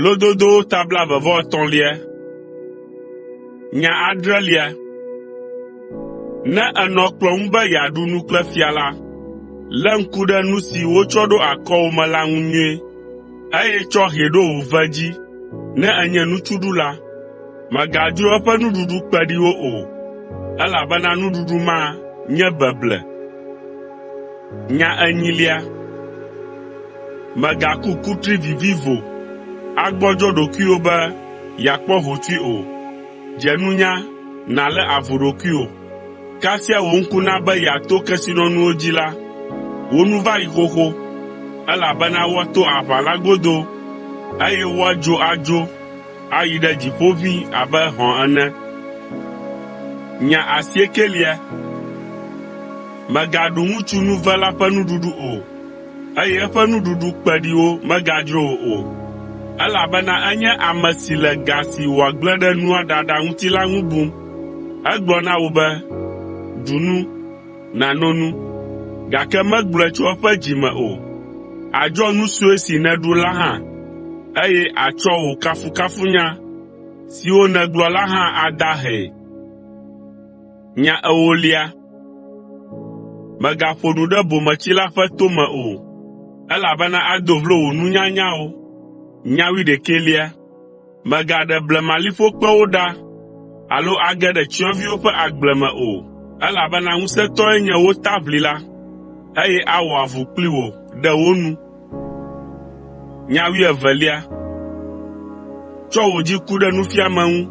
Lododowo ta blaeve-vɔ-etɔ̃lia. Nya adrelia. Ne ènɔ kplɔ̃ ŋu be yeaɖu nu kple fia la, lé ŋku ɖe nu si wotsɔ ɖo akɔwò me la ŋu nyuie, eye tsɔ hɛ ɖo wò ve dzi ne ènye nutsuɖula. Mègadzro eƒe nuɖuɖu kpeɖiwo o, elabena nuɖuɖu ma nye beble. Nya enyilia. Mègaku kutri vivivo agbɔdzɔ ɖokuiwò be yeakpɔ hotsui o. Dze nunya nàlé avu ɖokuiwò. Kasia wò ŋku nabe yeato kesinɔnuwo dzi la, wò nu va yi xoxo, elabena woato aʋa la godoo, eye woadzo adzo ayi ɖe dziƒo ʋĩi abe hɔ̃ ene. Nya asiekelia. Mègaɖu ŋutsu nuvela ƒe nuɖuɖu o, eye eƒe nuɖuɖu kpeɖiwo megadzro wò o, elabena enye ame si le ga si wòagblẽ ɖe nua ɖaɖa ŋuti la ŋu bum. Egblɔ na wò be, “Ɖu nu, nàno nu,” gake megblɔe tso eƒe dzi me o. Àdzɔ nu sue si nèɖu la hã, eye àtsɔ wò kafukafunya siwo nègblɔ la hã ada hee. Nya ewolia. Mègaƒo nu ɖe bometsila ƒe to me o, elabena ado vlo wò nunyanyawo. Nya wuiɖekɛlia. Mègaɖe blemaliƒokpewo ɖa alo age ɖe tsyɔ̃eviwo ƒe agble me o, elabena ŋusẽtɔe nye wo taʋlila, eye awɔ avu kpli wò ɖe wo nu. Nya wuievelia. Tsɔ wò dzi ku ɖe nufiame ŋu,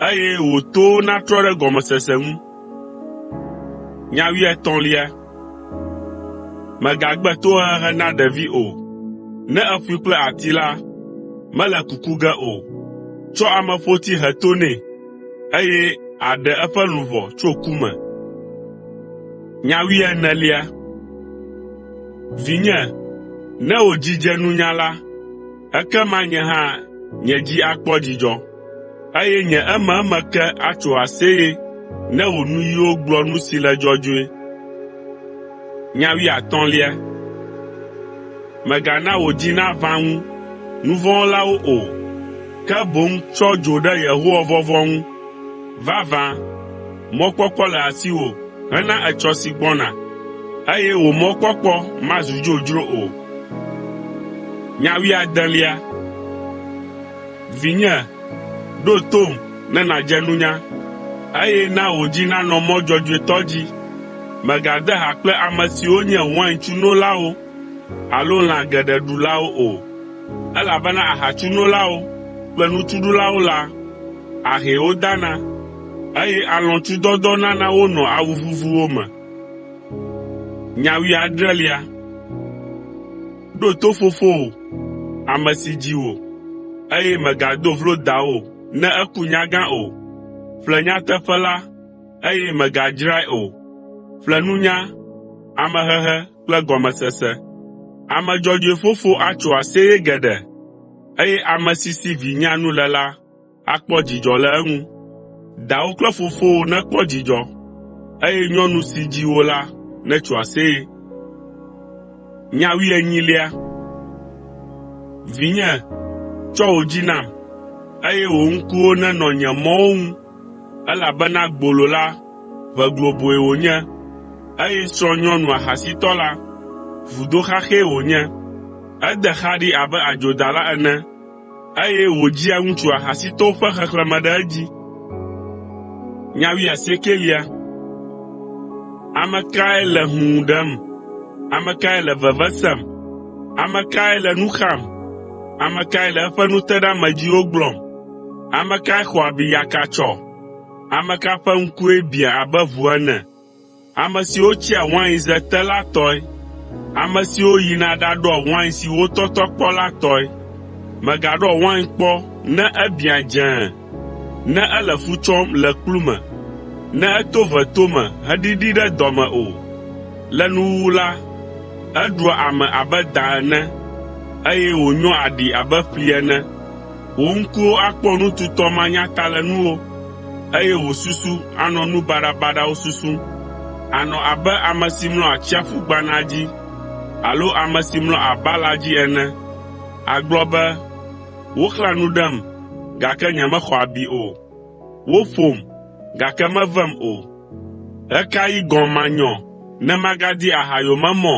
eye wò towo natrɔ ɖe gɔmesese ŋu. Nya wuietɔ̃lia. Mègagbe tohehe na ɖevi o. Ne èƒoe kple ati la, mele kuku ge o. Tsɔ ameƒoti he to nɛ, eye àɖe eƒe luʋɔ tso ku me. Nya wuienelia. Vinye, ne wò dzi dze nunya la, ekema nye hã nye dzi akpɔ dzidzɔ, eye nye ememe ke atso aseye ne wò nuyiwo gblɔ nu si le dzɔdzɔe. Nya wuiatɔ̃lia. Mègana wò dzi naʋã ŋu nu vɔ̃ wɔlawo o, ke boŋ tsɔ dzo ɖe Yehowa vɔvɔ̃ ŋu. Vavã, mɔkpɔkpɔ le asiwò hena etsɔ si gbɔna, eye wò mɔkpɔkpɔ mazu dzodzro o. Nya wuiadelia. Vinye, ɖo tom ne nàdze nunya, eye na wò dzi nanɔ mɔ dzɔdzɔetɔ dzi. Mègade ha kple ame siwo nye waintsunolawo alo lã geɖe ɖulawo o, elabena ahatsunolawo kple nutsuɖulawo la, ahɛ wodana, eye alɔ̃tsudɔdɔ nana wonɔa awu vuvuwo me. Nya wuiadrelia. Ɖo to fofowò, ame si dzi wò, eye mègado vlo dawò ne eku nyagã o. Ƒle nyateƒe la, eye mègadzrae o. Ƒle nunya, amehehe kple gɔmesese. Ame dzɔdzɔe fofo atso aseye geɖe, eye ame si si vi nyanu le la akpɔ dzidzɔ le eŋu. Dawò kple fofowò nekpɔ dzidzɔ, eye nyɔnu si dzi wò la netso aseye. Nya wuienyilia. Vinye, tsɔ wò dzi nam, eye wò ŋkuwo nenɔ nye mɔwo ŋu, elabena gbolo la, ʋe globoe wònye, eye srɔ̃nyɔnu ahasitɔ la, vudo xaxɛe wònye. Ede xa ɖi abe adzodala ene, eye wòdzia ŋutsu ahasitɔwo ƒe xexlẽme ɖe edzi. Nya wuiasiekelia. Ame kae le hũu ɖem? Ame kae le veve sem? Ame kae le nu xam? Ame kae le eƒe nuteɖeamedziwo gblɔm? Ame kae xɔ abi yakatsyɔ? Ame ka ƒe ŋkue biã abe ʋu ene? Ame siwo tsia wainze te la tɔe, ame siwo yina ɖaɖɔa wain si wotɔtɔ kpɔ la tɔe. Mègaɖɔ wain kpɔ ne ebiã dzẽe, ne ele fu tsɔm le kplu me, ne eto veto me heɖiɖi ɖe dɔ me o. Le nuwuwu la, eɖua ame abe da ene, eye wònyɔa aɖi abe ƒli ene. Wò ŋkuwo akpɔ nu tutɔ manyatalenuwo, eye wò susu anɔ nu baɖabaɖawo susum. Ànɔ abe ame si mlɔ atsiaƒu gbana dzi alo ame si mlɔ abala dzi ene. Àgblɔ be, Woxlã nu ɖem, gake nyemexɔ abi o. Woƒom, gake mevem o. Ɣe ka ɣi gɔ̃ manyɔ ne magadi aha yomemɔ?